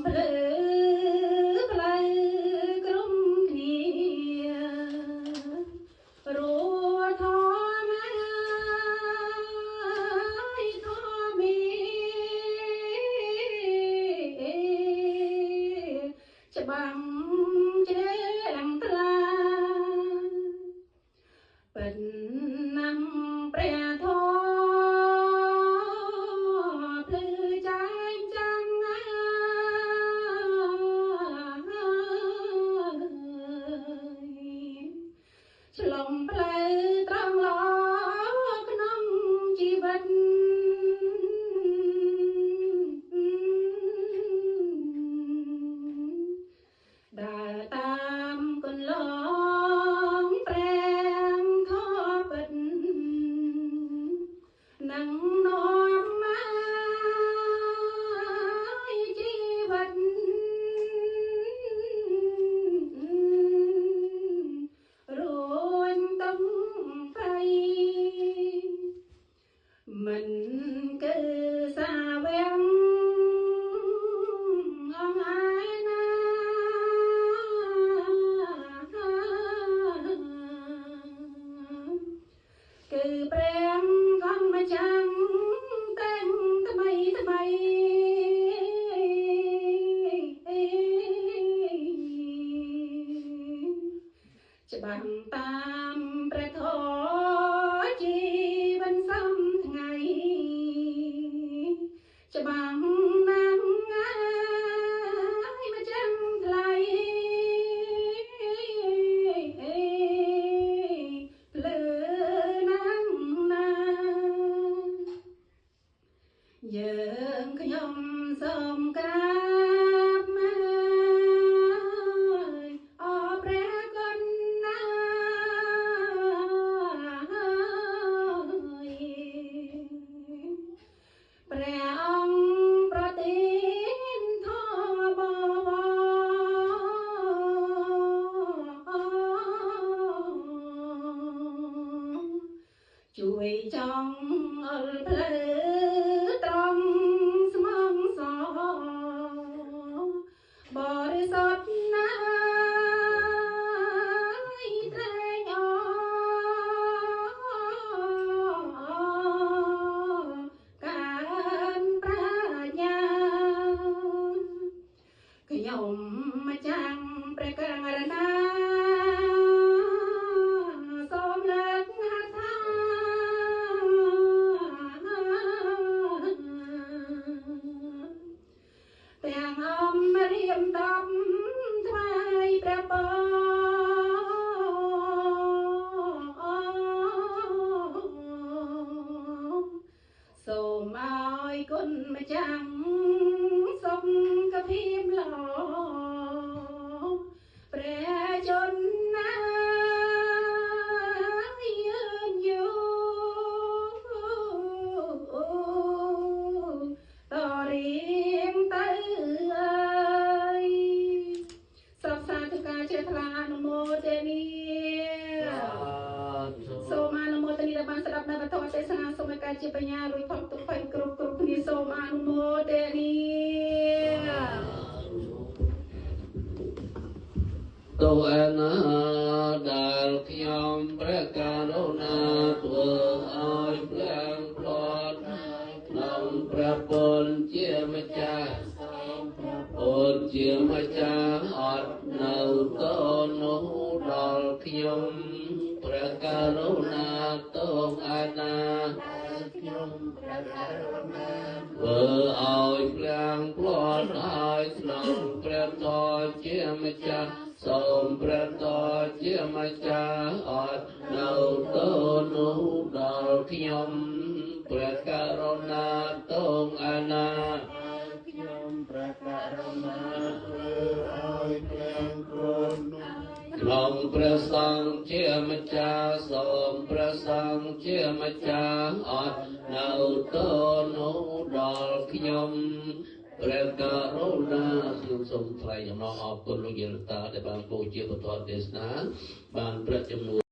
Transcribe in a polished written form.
ភ្លឺផ្លូវក្រុមគ្នារួធម្មហើយធម្មីច្បាំងជ្រែងថ្លាពិនណាំព្រះធម៌ភ្លឺចែងចាំងឆ្លងផ្លូវត្រង់ល្អក្នុងជីវិតដើរតាមគន្លងព្រះធម៌ពិតនឹងនាំមកជីវិតរួញតំភ័យមិនគឺសាវៈអង្គឯណាគឺព្រះអង្គម្ចាស់ទាំងថ្មីថ្មីច្បាំងតាមព្រះធម៌ជីវិតសំថ្ងៃច្បាំងណាំងាយម្ចាំងថ្លៃភ្លឺណាំណាយើងខ្ញុំសូមក្រាបមកអព្រះគុណណាព្រះអង្គប្រទានធម៌បវរជួយចង់អលផ្លូវត្រង់ស្មងសបរិសុទ្ធណាយត្រែងអកានប្រាជ្ញាខ្ញុំម្ចាំងព្រះករុណាសូមលើកហត្ថាទាំងអំរៀមដំថ្វាយព្រះពរសូមឲ្យគុណម្ចាំងសុខភាពល្អព្រះជនណាយឺនយូរតរៀងទៅអើយសពសាធុការជ្រះថ្លាអនុមោទនាសូមអនុមោទនាដែលបានស្ដាប់នៅវត្ថុទេសនាសូមឲ្យកើតជាបញ្ញារួចផុតទុក្ខភ័យគ្រប់គ្រប់គ្នាសូមអនុមោទនាទោះឯណាដែលខ្ញុំព្រះករុណាធ្វើឲ្យភ្លៀងផ្លាត់ក្នុងព្រះពុនជាម្ចាស់ពុនជាម្ចាស់អត់នៅតនោះដល់ខ្ញុំព្រះករុណាទោះឯណាខ្ញុំព្រះករុណាធ្វើឲ្យភ្លៀងផ្លាត់ឲ្យក្នុងព្រះធម៌ជាម្ចាស់សូមព្រះធម៌ជាម្ចាស់អត់នៅតនោះដល់ខ្ញុំព្រះករុណាទងឯណាខ្ញុំព្រះករុណាធ្វើឲ្យភ្លៀងគ្រូនោះក្នុងព្រះសង្ឃជាម្ចាស់សូមព្រះសង្ឃជាម្ចាស់អត់នៅតនោះដល់ខ្ញុំព្រះករុណាខ្ញុំសូមថ្លែងអំណរអរគុណលោកយាយតាដែលបានពោលជាពធទេសនាបានព្រះចំនួន